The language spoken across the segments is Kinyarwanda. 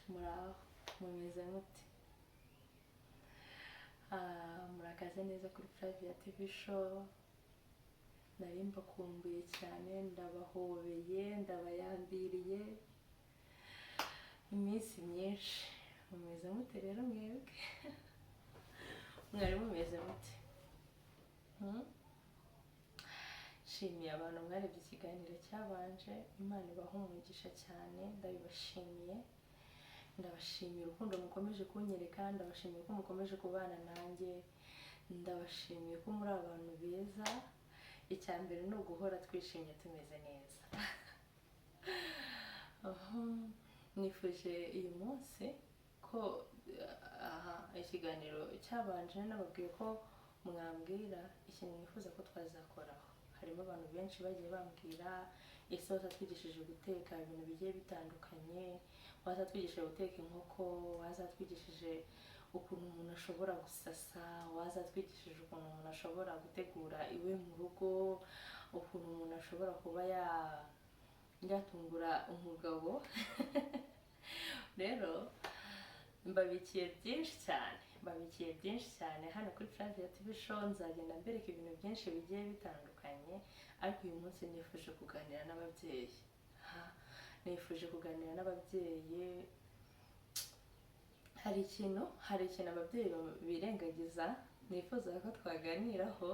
Muraho, mumeze mute? Murakaza neza kuri Flavia TV Show. Nari mbakumbuye cyane, ndabahobeye, ndabayambiriye iminsi myinshi. Mumeze mute rero mwebwe? Mwari mumeze mute? Hmm? Nshimiye abantu mwarebye ikiganiro cyabanje. Imana ibaha umugisha cyane, ndabibashimiye. Ndabashimira urukundo mukomeje kunyereka, ndabashimiye ko mukomeje kubana nanjye, ndabashimiye ko muri abantu beza. Icya mbere ni uguhora twishimye, tumeze neza. Nifuje uyu munsi ko, aha, ikiganiro cyabanje nababwiye ko mwambwira ikintu mwifuza ko twazakoraho. Harimo abantu benshi bagiye bambwira: "Ese wazatwigishije guteka ibintu bigiye bitandukanye, wazatwigishije guteka inkoko, wazatwigishije ukuntu umuntu ashobora gusasa, wazatwigishije ukuntu umuntu ashobora gutegura iwe mu rugo, ukuntu umuntu ashobora kuba yatungura umugabo." Rero mbabikiye byinshi cyane, mbabikiye byinshi cyane hano kuri Flavia TV Show. Nzagenda mbereka ibintu byinshi bigiye bitandukanye, ariko uyu munsi nifuje kuganira n'ababyeyi. Ha, nifuje kuganira n'ababyeyi. Hari ikintu ababyeyi birengagiza nifuza ko twaganiraho.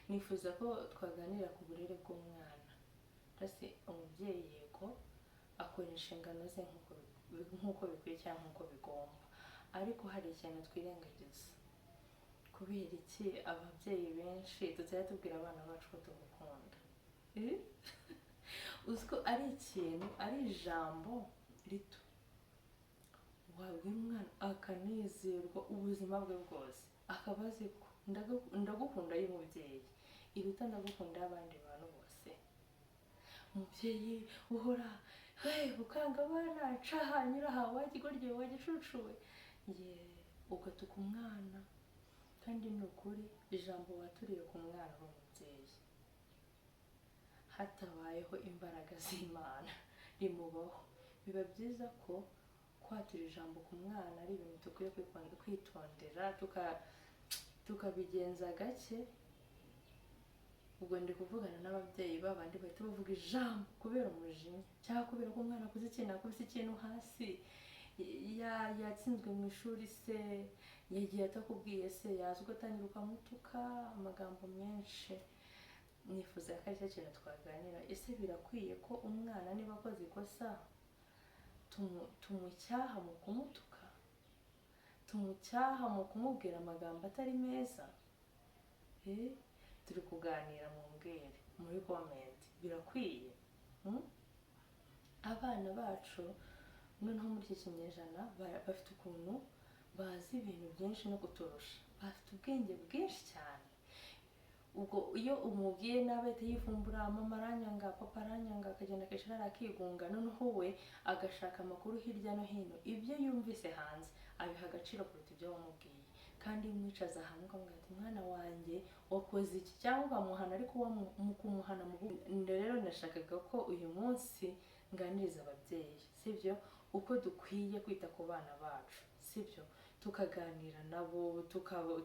Nifuza ko twaganira ku burere bw'umwana. Mbese umubyeyi, yego, akora inshingano ze nk'uko bikwiye cyangwa nk'uko bigomba, ariko hari ikintu twirengagiza. Kubera iki ababyeyi benshi tutajya tubwira abana bacu ko tubakunda? Eh? Uzi ko ari ikintu, ari ijambo rito wabwira umwana akanezerwa ubuzima bwe bwose, akaba azi ko "ndagukunda" y'umubyeyi iruta "ndagukunda" y'abandi bantu bose? Umubyeyi uhora, "Hey, ukanga abana, caha, nyura aha, wagigorye, wagicucuwe," ye ugatuka umwana. Kandi ni ukuri, ijambo waturiye ku mwana uri umubyeyi, hatabayeho imbaraga z'Imana, rimubaho. Biba byiza ko kwatura ijambo ku mwana ari ibintu dukwiye kwitondera, tukabigenza gake. Ubwo ndi kuvugana n'ababyeyi babandi bahita bavuga ijambo kubera umujinya, cyangwa kubera ko umwana akoze ikintu, akubise ikintu hasi, yatsinzwe mu ishuri se, yagiye atakubwiye se, yaza ugatangira ukamutuka amagambo menshi. Nifuza ko aricyo kintu twaganira. Ese birakwiye ko umwana niba akoze ikosa tumucyaha mu kumutuka, tumucyaha mu kumubwira amagambo atari meza? Eh, turi kuganira, mumbwire muri comment, birakwiye? Hmm? Abana bacu noneho muri iki kinyejana bafite ukuntu bazi ibintu byinshi no kuturusha, bafite ubwenge bwinshi cyane. Ubwo iyo umubwiye nabi ahita yivumbura: "Mama aranyanga, papa aranyanga," akagenda akicara akigunga. Noneho we agashaka amakuru hirya no hino, ibyo yumvise hanze abiha agaciro kuruta ibyo wamubwiye. Kandi iyo umwicaza hamwe ukamubwira ati: "Mwana wanjye, wakoze iki?" cyangwa ukamuhana, ariko mu kumuhana mu rero nashakaga ko uyu munsi nganiriza ababyeyi, sibyo, uko dukwiye kwita ku bana bacu, sibyo, tukaganira nabo,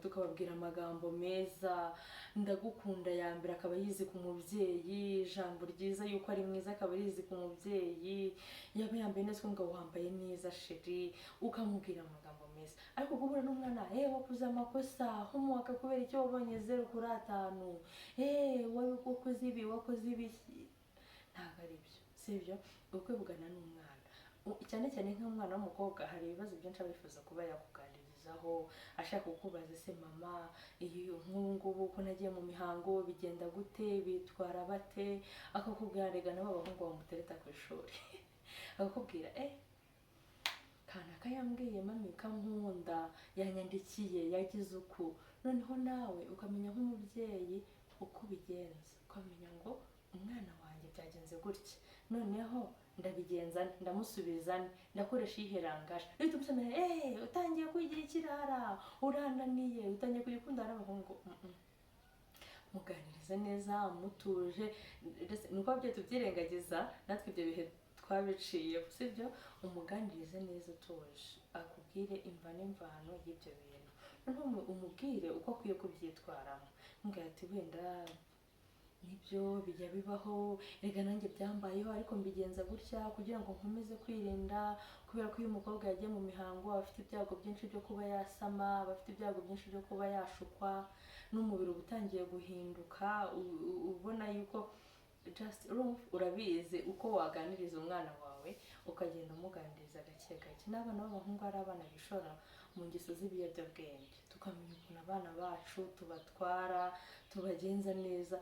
tukababwira amagambo meza. "Ndagukunda" ya mbere akaba yizi ku mubyeyi, ijambo ryiza yuko ari mwiza akaba yizi ku mubyeyi. Yaba yambaye neza, ukamubwira: "Wambaye neza, chéri," ukamubwira amagambo meza. Ariko guhura n'umwana: "Eh, wakoze amakosa, homework kubera icyo wabonye 0/5? Eh, wakoze ibi, wakoze ibi," ntabwo ari byo, sibyo? Ukwiye kuganira n'umwana, cyane cyane nk'umwana w'umukobwa, hari ibibazo byinshi aba yifuza kuba yakuganirizaho, ashaka kukubaza: "Ese mama, iyi nk'ubu ngubu ko nagiye mu mihango, bigenda gute? Bitwara bate?" Akakubwira, rega nabo abahungu bamutereta ku ishuri, akakubwira: "Eh, kanaka yambwiye, mami, kankunda, yanyandikiye, yagize uku." Noneho nawe ukamenya nk'umubyeyi uko ubigenza, ukamenya ngo umwana wanjye byagenze gutya. Noneho Ndabigenza nte? Ndamusubiza nte? Ndakoresha iyihe langage? Uhita umusomera: "Eee, utangiye kwigira ikirara, urananiye, utangiye kujya ukundana n'abahungu." Muganirize neza mutuje. Ndetse ni uko ababyeyi tubyirengagiza, natwe ibyo bihe twabiciye, sibyo? Umuganirize neza utuje, akubwire imva n'imvano y'ibyo bintu, noneho umubwire uko akwiye kubyitwaramo. Mubwira ati: "Wenda nibyo bijya bibaho, rega nanjye byambayeho, ariko mbigenza gutya kugira ngo nkomeze kwirinda, kubera ko iyo umukobwa yagiye mu mihango aba afite ibyago byinshi byo kuba yasama, aba afite ibyago byinshi byo kuba yashukwa, n'umubiri uba utangiye guhinduka." Ubona yuko just urumva urabizi uko waganiriza umwana wawe, ukagenda umuganiriza gake gake. N'abana b'abahungu, ari abana bishora mu ngeso z'ibiyobyabwenge, tukamenya ukuntu abana bacu tubatwara, tubagenza neza,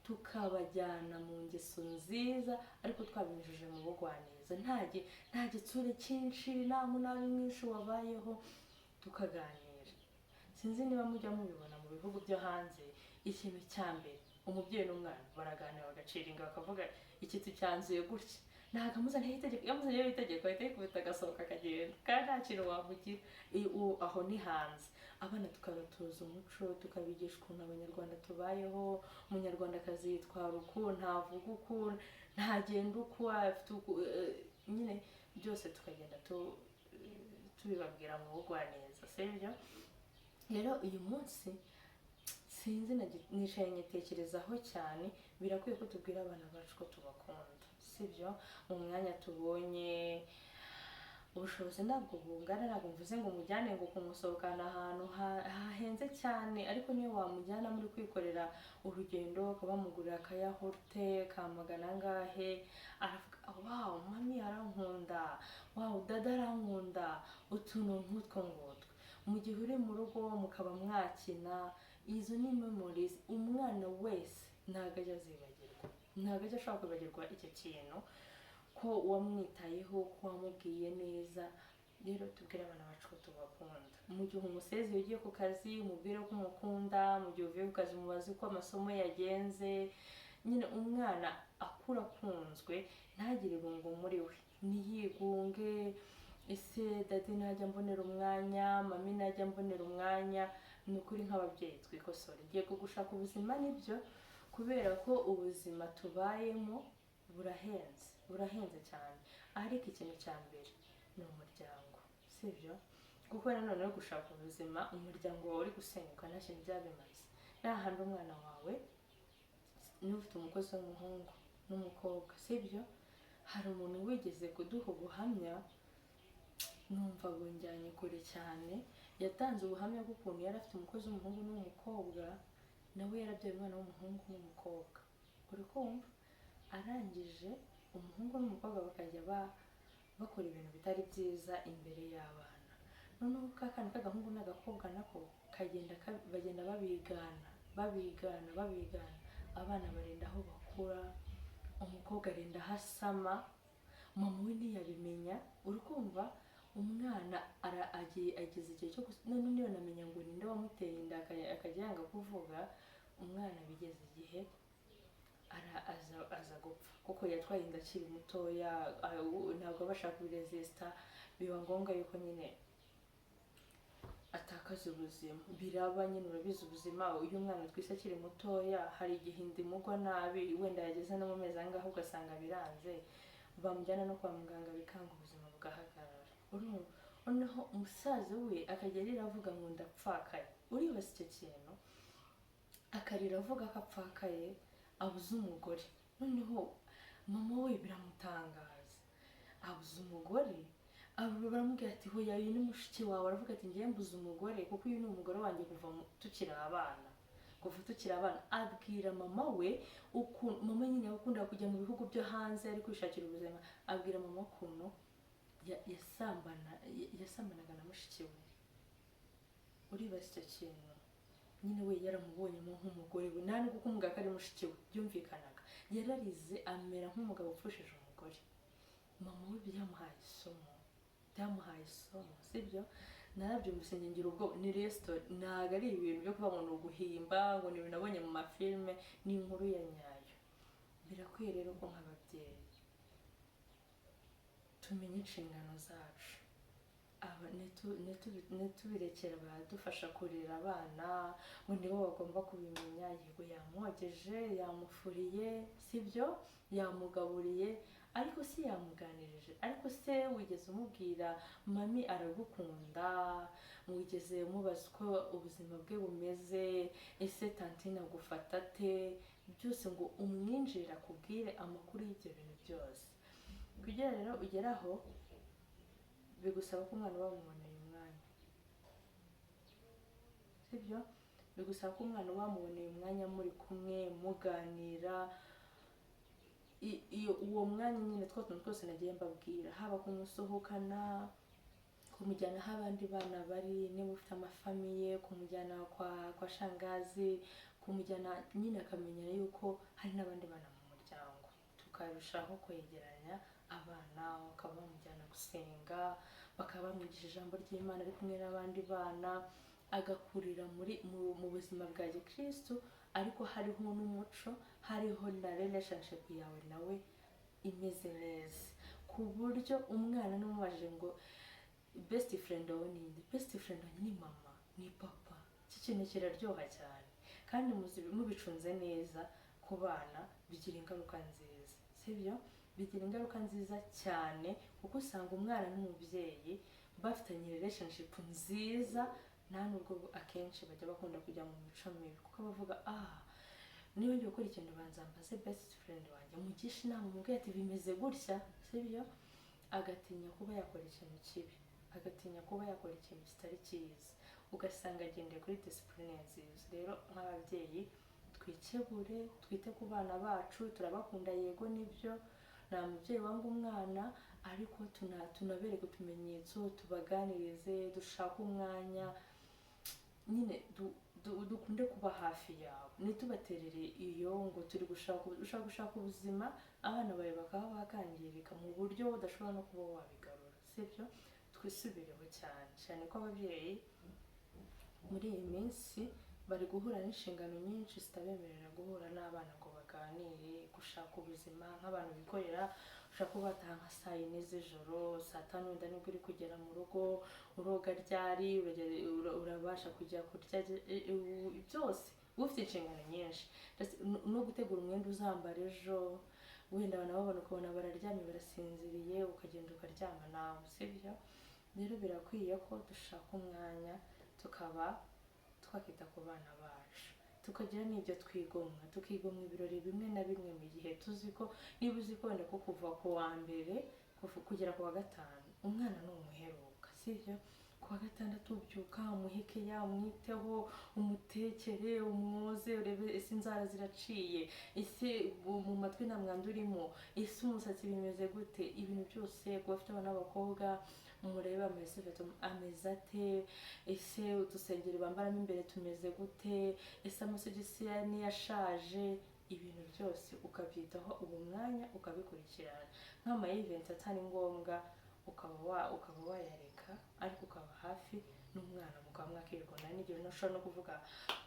tukabajyana mu ngeso nziza, ariko twabinyujije mu bugwaneza, nta gitsure cyinshi, nta munabi mwinshi wabayeho, tukaganira. Sinzi niba mujya mubibona mu bihugu byo hanze, ikintu cya mbere umubyeyi n'umwana baraganira, bagacira, bakavuga iki: "Tucyanzuye gutya." Ntabwo amuzaniyeho itegeko. Iyo amuzaniyeho itegeko ahita yikubita agasohoka akagenda, kandi nta kintu wamugira. Aho ni hanze. Abana tukabatoza umuco, tukabigisha ukuntu Abanyarwanda tubayeho. Umunyarwandakazi yitwara uku, ntavuga uku, ntagenda uku, afite uku, nyine byose tukagenda tubibabwira mu bugwaneza, sibyo? Rero uyu munsi sinzi, nicaye nyitekerezaho cyane. Birakwiye ko tubwira abana bacu ko tubakunda, sibyo? Mu mwanya tubonye, ubushobozi ntabwo bungana. Ntabwo mvuze ngo umujyane ngo kumusohokana ahantu hahenze cyane, ariko niyo wamujyana muri kwikorera urugendo, ukaba wamugurira akayahurute ka magana angahe, aravuga: "Wow, mami arankunda, wow, dada arankunda." Utuntu nk'utwo ngutwo, mu gihe uri mu rugo mukaba mwakina, izo ni memories umwana wese ntabwo ajya azibagirwa, ntabwo ajya ashobora kwibagirwa icyo kintu, ko wamwitayeho, ko wamubwiye neza. Rero tubwire abana bacu ko tubakunda. Mu gihe umusezeye ugiye ku kazi, umubwire ko umukunda. Mu gihe uvuye ku kazi, umubaze uko amasomo yagenze. Nyine umwana akura akunzwe, ntagire irungu muri we, ntiyigunge: "Ese daddy ntajya mbonera umwanya? Mami ntajya mbonera umwanya?" Ni ukuri nk'ababyeyi twikosora. Igiye gushaka ubuzima nibyo, kubera ko ubuzima tubayemo burahenze, burahenze cyane, ariko ikintu cya mbere ni umuryango, sibyo? Kuko nanone no gushaka ubuzima umuryango wawe uri gusenyuka, nta kintu byaba bimaze. Nta handi umwana wawe, niba ufite umukozi w'umuhungu n'umukobwa, sibyo? Hari umuntu wigeze kuduha ubuhamya, numva bunjyanye kure cyane. Yatanze ubuhamya bw'ukuntu yari afite umukozi w'umuhungu n'uw'umukobwa, nawe yarabyaye umwana w'umuhungu n'umukobwa, uri kumva? Arangije umuhungu n'umukobwa bakajya bakora ibintu bitari byiza imbere y'abana. Noneho ka kana k'agahungu n'agakobwa nako kagenda bagenda babigana, babigana, babigana. Abana barinda aho bakura, umukobwa arinda aho asama, mama we ntiyabimenya. Uri kumva? Umwana ageze igihe cyo none ntiyonamenya ngo ninde wamuteye inda, akajya yanga kuvuga. Umwana bigeze igihe aza gupfa, kuko yatwaye inda akiri mutoya, ntabwo abasha kubiresisita, biba ngombwa yuko nyine atakaza ubuzima. Biraba nyine, urabizi ubuzima, iyo umwana utwise akiri mutoya, hari igihe inda imugwa nabi, wenda yageze no mu mezi angahe ugasanga biranze, bamujyana no kwa muganga bikanga, ubuzima bugahagarara. Urumva? Noneho umusaza we akajya arira avuga ngo "Ndapfakaye." Uribaza icyo kintu? Akarira avuga ko apfakaye, abuze umugore. Noneho mama we biramutangaza, abuze umugore. Abo baramubwira ati: "Hoya, uyu ni mushiki wawe." Aravuga ati: "Ngiye mbuze umugore, kuko uyu ni umugore wanjye kuva tukiri abana, kuva tukiri abana." Abwira mama we ukuntu mama nyine yakundaga kujya mu bihugu byo hanze ari kwishakira ubuzima. Abwira mama ukuntu yasambanaga na mushiki we. Uribaza icyo kintu? Nyine we yaramubonyemo nk'umugore we, nta nubwo kumubwira ko ari mushiki we byumvikanaga. Yararize amera nk'umugabo upfushije umugore. Mama we byamuhaye isomo, byamuhaye isomo, sibyo? Narabyumvise ngira ubwoba. Ni real story, ntabwo ari ibintu byo kuvuga ngo ni uguhimba, ngo ni ibintu nabonye mu mafilime, ni inkuru ya nyayo. Birakwiye rero ko nk'ababyeyi Tumenye inshingano zacu. Aba ntitubirekere abadufasha kurera abana ngo nibo bagomba kubimenya. Yego, yamwogeje, yamufuriye, sibyo? Yamugaburiye, ariko si yamuganirije? Ariko se wigeze umubwira "Mami aragukunda"? Wigeze umubaza uko ubuzima bwe bumeze? Ese tantine agufata ate? Byose ngo umwinjirire, akubwire amakuru y'ibyo bintu byose. Kugira rero ugere aho, bigusaba ko umwana uba wamuboneye umwanya, sibyo? Bigusaba ko umwana uba wamuboneye umwanya, muri kumwe, muganira. Iyo uwo mwanya nyine, twa tuntu twose nagiye mbabwira, haba kumusohokana, kumujyana aho abandi bana bari, niba ufite amafamille, kumujyana kwa shangazi, kumujyana nyine akamenya yuko hari n'abandi bana mu muryango, tukarushaho kwegeranya abana, bakaba bamujyana gusenga, bakaba bamwigisha ijambo ry'Imana ari kumwe n'abandi bana, agakurira mu buzima bwa gikristu, ariko hariho n'umuco, hariho na relationship yawe nawe imeze neza, ku buryo umwana n'umubajije ngo "Best friend wawe ni nde?" "Best friend wanjye ni mama, ni papa." Iki kintu kiraryoha cyane, kandi mubicunze neza ku bana bigira ingaruka nziza, sibyo? Bigira ingaruka nziza cyane, kuko usanga umwana n'umubyeyi bafitanye relationship nziza. Nta nubwo akenshi bajya bakunda kujya mu mico mibi, kuko bavuga: "Ah, niba ngiye gukora ikintu, banza mbaze best friend wanjye, mugishe inama, umubwire ati bimeze gutya," sibyo? Agatinya kuba yakora ikintu kibi, agatinya kuba yakora ikintu kitari cyiza, ugasanga agendeye kuri discipline nziza. Rero nk'ababyeyi twikebure, twite ku bana bacu. Turabakunda, yego nibyo, nta mubyeyi wanga umwana, ariko tunabereke utumenyetso, tubaganirize, dushake umwanya nyine, dukunde kuba hafi yabo, ntitubaterere iyo ngo turi gushaka, ushaka gushaka ubuzima, abana bawe bakaba bakangirika mu buryo udashobora no kuba wabigarura, sibyo? Twisubireho cyane cyane ko ababyeyi muri iyi minsi bari guhura n'inshingano nyinshi zitabemerera guhura n'abana ngo baganire. Gushaka ubuzima nk'abantu bikorera, ushobora kuba wataha nka saa 4 z'ijoro, saa 5 wenda nibwo uri kugera mu rugo. Uroga ryari? Urabasha kujya kurya? Byose uba ufite inshingano nyinshi. Ndetse no gutegura umwenda uzambara ejo, wenda abantu babona, ukabona bararyamye, barasinziriye, ukagenda ukaryama nawe, sibyo? Rero birakwiye ko dushaka umwanya tukaba twakita ku bana bacu, tukagira n'ibyo twigomwa, tukigomwa ibirori bimwe na bimwe mu gihe tuzi ko, niba uzi ko wenda ko kuva ku wa mbere kugera ku wa gatanu umwana ni umuheruka, sibyo? Ku wa gatandatu ubyuka umuhekeya, umwiteho, umutekere, umwoze, urebe ese inzara ziraciye, ese mu matwi nta mwanda urimo, ese umusatsi bimeze gute, ibintu byose. Kuba afite abana b'abakobwa, murebe ameze ameze ate, ese udusengeri bambaramo imbere tumeze gute, ese amasogisi niyo ashaje, ibintu byose ukabyitaho uwo mwanya, ukabikurikirana. Nk'ama event atari ngombwa ukaba wayareka, ariko ukaba hafi n'umwana, mukaba mwakirirwana n'igihe. Ushobora no kuvuga: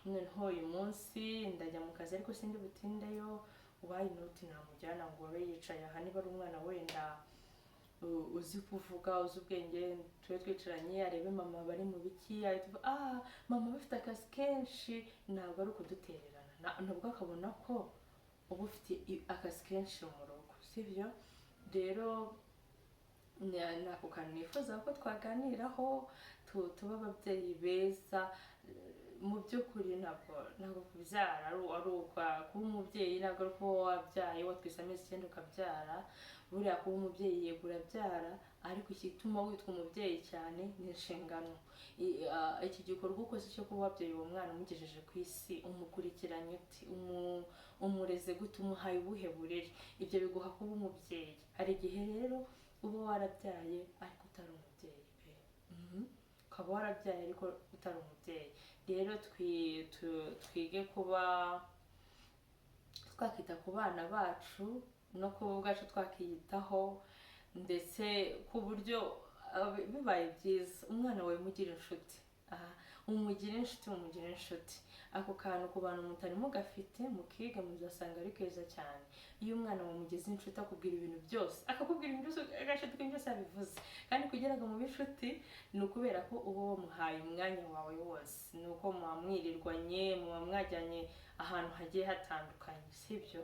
"Noneho uyu munsi ndajya mu kazi, ariko sindi butindeyo, why not namujyana ngo abe yicaye aha?" Niba ari umwana wenda uzi kuvuga, uzi ubwenge, tube twicaranye, arebe mama bari mu biki, ahita avuga: "Ah, mama bafite akazi kenshi." Ntabwo ari ukudutererana, nabwo akabona ko uba ufite akazi kenshi mu rugo, sibyo? Rero ni ako kantu nifuza ko twaganiraho, tuba ababyeyi beza. Mu by'ukuri ntabwo kubyara ari kuba umubyeyi, ntabwo ari kuba wabyaye, watwise amezi 9 ukabyara. Buriya kuba umubyeyi, yego urabyara, ariko igituma witwa umubyeyi cyane ni inshingano. Iki gikorwa ukoze cyo kuba wabyaye uwo mwana, umugejeje ku isi, umukurikiranye ute, umureze gute, umuhaye ubuhe burere, ibyo biguha kuba umubyeyi. Hari igihe rero uba warabyaye ariko utari umubyeyi pe. Ukaba warabyaye ariko utari umubyeyi. Rero twige kuba twakita ku bana bacu no kuba ubwacu twakiyitaho, ndetse ku buryo bibaye byiza umwana wawe mugira inshuti. Aha, umugire inshuti, mumugire inshuti. Ako kantu ku bantu mutari mugafite, mukiga, muzasanga ari keza cyane. Iyo umwana wamugize inshuti, akubwira ibintu byose, akakubwira ibintu byose, agashuti ibintu byose yabivuze. Kandi kugira ngo mube inshuti ni ukubera ko uba wamuhaye umwanya wawe wose, ni uko muba mwirirwanye, muba mwajyanye ahantu hagiye hatandukanye, sibyo?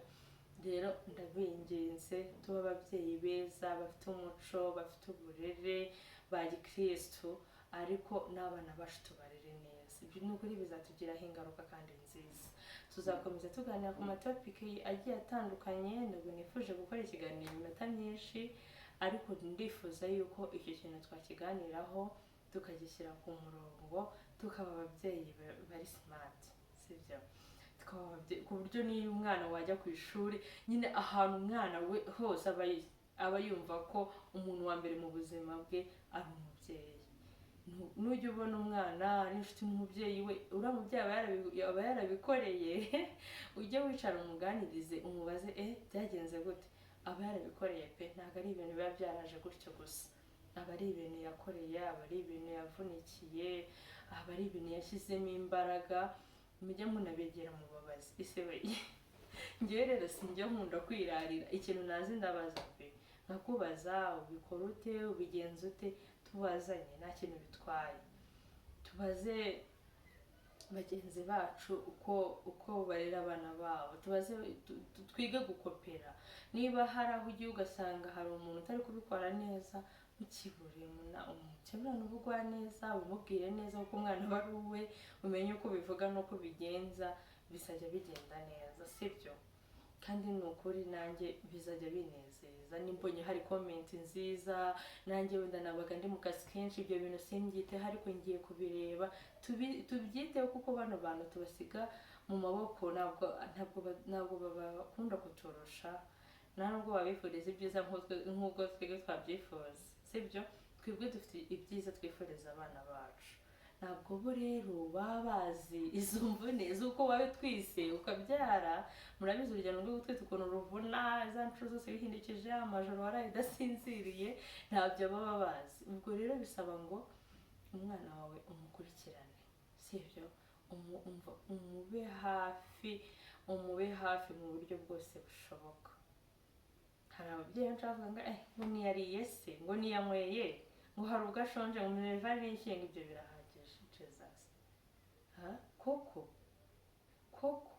Rero ndabinginze, tuba ababyeyi beza, bafite umuco, bafite uburere ba gikristu, ariko n'abana bacu tubarere neza. Ibyo ni ukuri bizatugiraho ingaruka kandi nziza. Tuzakomeza tuganira ku matopics agiye atandukanye. Ntabwo nifuje gukora ikiganiro iminota myinshi, ariko ndifuza yuko icyo kintu twakiganiraho, tukagishyira ku murongo, tukaba ababyeyi bari smart, sibyo? Tukaba ababyeyi ku buryo n'iyo umwana wajya ku ishuri nyine, ahantu umwana we hose aba yumva ko umuntu wa mbere mu buzima bwe ari umubyeyi. Nujya ubona umwana ari inshuti n'umubyeyi we, uriya mubyeyi aba yarabikoreye. Ujye wicara umuganirize, umubaze: "Eh, byagenze gute?" Aba yarabikoreye pe. Ntabwo ari ibintu biba byaraje gutyo gusa, aba ari ibintu yakoreye, aba ari ibintu yavunikiye, aba ari ibintu yashyizemo imbaraga. Mujye munabegera, mubabaze. Ese we, ngewe rero sinjya nkunda kwirarira ikintu nazi, ndabaza pe. Nkakubaza: "Ubikora ute? Ubigenza ute?" Tubazanye, nta kintu bitwaye. Tubaze bagenzi bacu uko barera abana babo, tubaze, twige gukopera. Niba hari aho ugiye ugasanga hari umuntu utari kubikora neza, mukibure, umukeburane ubugwaneza, umubwire neza, kuko umwana aba ari uwe. Umenye uko ubivuga n'uko ubigenza, bizajya bigenda neza, sibyo? Kandi ni ukuri nanjye bizajya binezeza nimbonye hari comment nziza. Nanjye wenda nabaga ndi mu kazi kenshi, ibyo bintu simbyiteho, ariko ngiye kubireba. Tubyiteho, kuko bano bantu tubasiga mu maboko ntabwo babakunda kuturusha, nta nubwo babifuriza ibyiza nk'ubwo twebwe twabyifuza, sibyo? Twebwe dufite ibyiza twifuriza abana bacu. Ntabwo bo rero baba bazi izo mvune z'uko waba twise ukabyara. Murabizi urugendo rwo gutwita ukuntu ruvuna, za nshuro zose wihindukije, amajoro waraye udasinziriye, ntabyo baba bazi. Ubwo rero bisaba ngo umwana wawe umukurikirane, sibyo? Umube hafi, umube hafi mu buryo bwose bushoboka. Hari ababyeyi benshi bavuga ngo ngo ntiyariye se, ngo ntiyanyweye, ngo hari ubwo ashonje, ngo minerval n'iki, ngo ibyo birahagije. Jesus, ha, koko koko?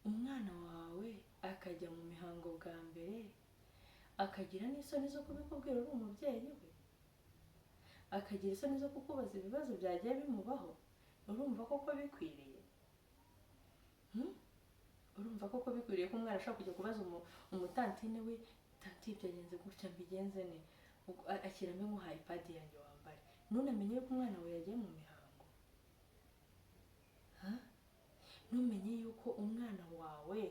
Umwana wawe akajya mu mihango bwa mbere, akagira n'isoni zo kubikubwira uri umubyeyi we, akagira isoni zo kukubaza ibibazo byagiye bimubaho, urumva koko bikwiriye? Urumva koko bikwiriye ko umwana ashobora kujya kubaza umutantine we: "Tanti, byagenze gutya, mbigenze ne?" Akira mbe nkuhaye pad yanjye wambare. Ntunamenye yuko umwana wawe yagiye mu mihango? Ha? Ntumenye yuko umwana wawe,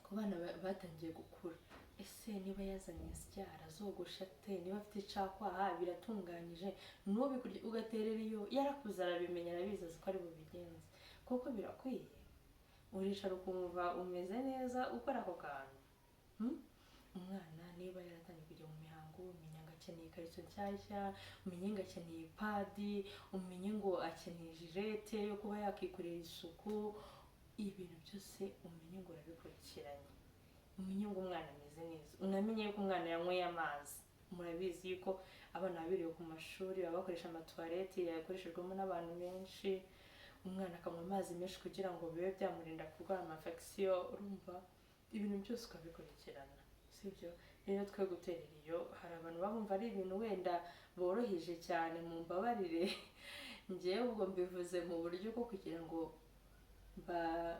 ku bana batangiye gukura, ese niba yazanye insya arazogosha ate, niba afite icakwaha biratunganyije? Ntubikurye, ugaterera iyo yarakuze, arabimenya, arabizi, azi ko ari bubigenze. Koko birakwiye? Uricara ukumva umeze neza ukora ako kantu? Umwana niba yaratangiye kujya mu mihango, umenya ngo akeneye ikariso nshyashya, umenye ngo akeneye pad, umenye ngo akeneye jirete yo kuba yakikorera isuku, ibintu byose umenye ngo urabikurikiranye, umenye ngo umwana ameze neza, unamenye yuko umwana yanyweye amazi. Murabizi yuko abana baba ku mashuri, baba bakoresha amatoilettes yakoreshejwemo n'abantu benshi, umwana akanywa amazi menshi kugira ngo bibe byamurinda kurwara amainfection. Urumva, ibintu byose ukabikurikirana, sibyo? Rero twe guterera iyo, hari abantu baba bumva ari ibintu wenda boroheje cyane. Mu mbabarire, ngewe ubwo mbivuze mu buryo bwo kugira ngo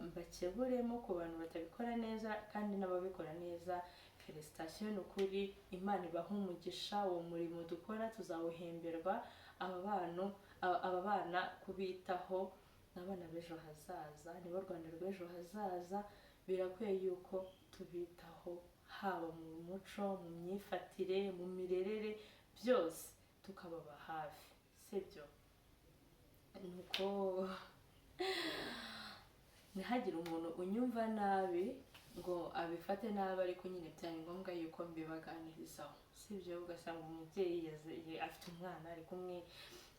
mbakeburemo ku bantu batabikora neza, kandi n'ababikora neza, félicitations. Ni ukuri, Imana ibaha umugisha. Uwo murimo dukora tuzawuhemberwa. Aba bana kubitaho, ni abana b'ejo hazaza, nibo Rwanda rw'ejo hazaza. Birakwiye yuko tubitaho, haba mu muco, mu myifatire, mu mirerere, byose tukababa hafi, sibyo? Nuko ntihagire umuntu unyumva nabi ngo abifate. Mubifate nabi, ariko nyine byari ngombwa yuko mbibaganirizaho, sibyo? Ugasanga umubyeyi afite umwana ari kumwe,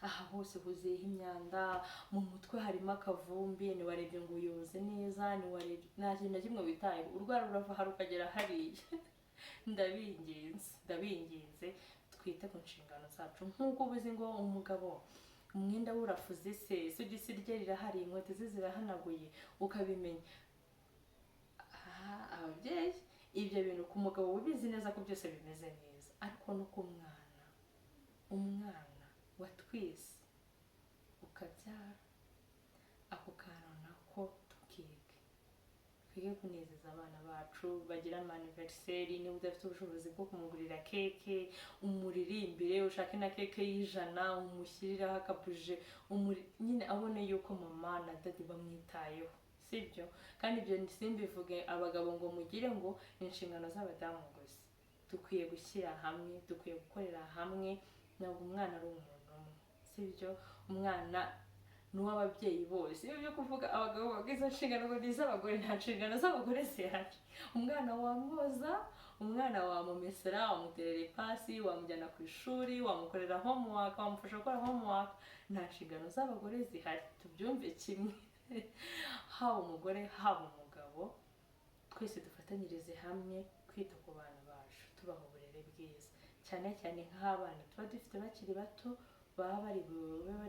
aha hose huzuyeho imyanda, mu mutwe harimo akavumbi, ntiwarebye ngo uyoze neza, ntiwarebye, nta kintu na kimwe witayeho, urwara rurava aha rukagera hariya. Ndabinginze, ndabinginze, twite ku nshingano zacu. Nk'uko ubuzi ngo umugabo umwenda we urafuze se, isogisi rye rirahari, inkweto ze zirahanaguye, ukabimenya. Aha ababyeyi, ibyo bintu ku mugabo ubizi neza ko byose bimeze neza, ariko no ku mwana, umwana watwise ukabyara, ako kantu nako tukige, twige kunezeza abana bacu bagira ama anniversaire. Niba udafite ubushobozi bwo kumugurira keke, umuririmbire, ushake na keke y'ijana, umushyirireho akabuje, nyine abone yuko mama na daddy bamwitayeho, sibyo? Kandi ibyo simbivuge abagabo ngo mugire ngo ni inshingano z'abadamu gusa. Dukwiye gushyira hamwe, dukwiye gukorera hamwe. Ntabwo umwana ari umuntu umwe, sibyo? Umwana ni uw'ababyeyi bose. Ibyo byo kuvuga abagabo baga izo nshingano ngo ni iz'abagore, nta nshingano z'abagore zihari. Umwana wamwoza, umwana wamumesera, wamuterera ipasi, wamujyana ku ishuri, wamukorera homework, wamufasha gukora homework. Nta nshingano z'abagore zihari, tubyumve kimwe. Haba umugore, haba umugabo, twese dufatanyirize hamwe kwita ku bana bacu, tubaha uburere bwiza, cyane cyane nk'abana tuba dufite bakiri bato, baba bari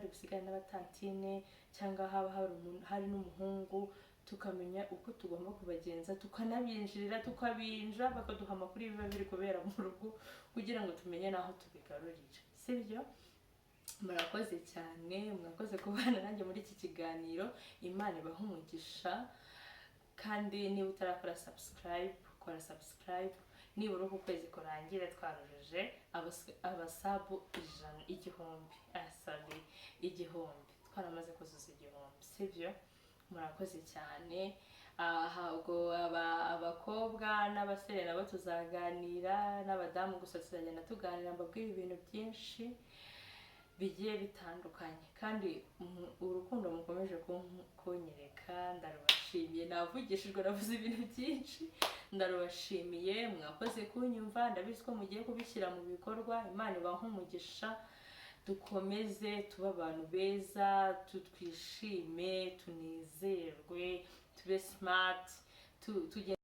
busigane n'abatantine, cyangwa haba hari n'umuhungu, tukamenya uko tugomba kubagenza, tukanabinjirira, tukabinjira bakaduha amakuru y'ibiba biri kubera mu rugo, kugira ngo tumenye n'aho tubigarurira, sibyo? Murakoze cyane, mwakoze kubana nanjye muri iki kiganiro. Imana ibahe umugisha. Kandi niba utarakora subscribe, kora subscribe. Nibura uku kwezi kurangira twarujuje aba sub 100, 1000, sorry, 1000, twaramaze kuzuza 1000, sibyo? Murakoze cyane. Aha ubwo abakobwa n'abasore nabo tuzaganira, n'abadamu gusa tuzagenda tuganira, mbabwire ibintu byinshi bigiye bitandukanye. Kandi urukundo mukomeje kunyereka ndarubashimiye. Navugishijwe, navuze ibintu byinshi, ndarubashimiye. Mwakoze kunyumva, ndabizi ko mugiye kubishyira mu bikorwa. Imana ibahe umugisha. Dukomeze tube abantu beza, twishime, tunezerwe, tube smart, tugende.